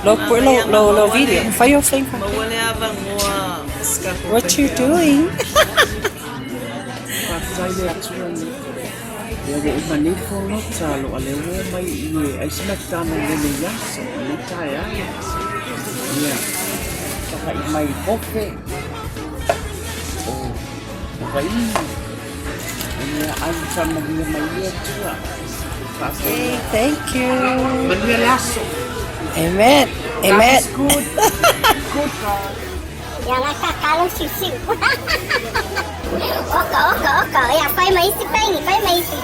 Lo put lo lo lo video. Fai o thing. Maua le avanoa se tatou What you faifeau. doing? Faafetai le Atua i Ia ua uma nei folota lo a le ua mai i e ai se matana i lenei aso, lenei taeao. Ia, whaka'i mai hope o o Vaini. Ia, ai whamanuia mai le Atua. Okay, thank you. Manuia le aso. Amen. God Amen. is good. Good God. Ia la kakalo siusiu. Oka, oka, oka. Ia, fai ma isi paini, fai ma isi.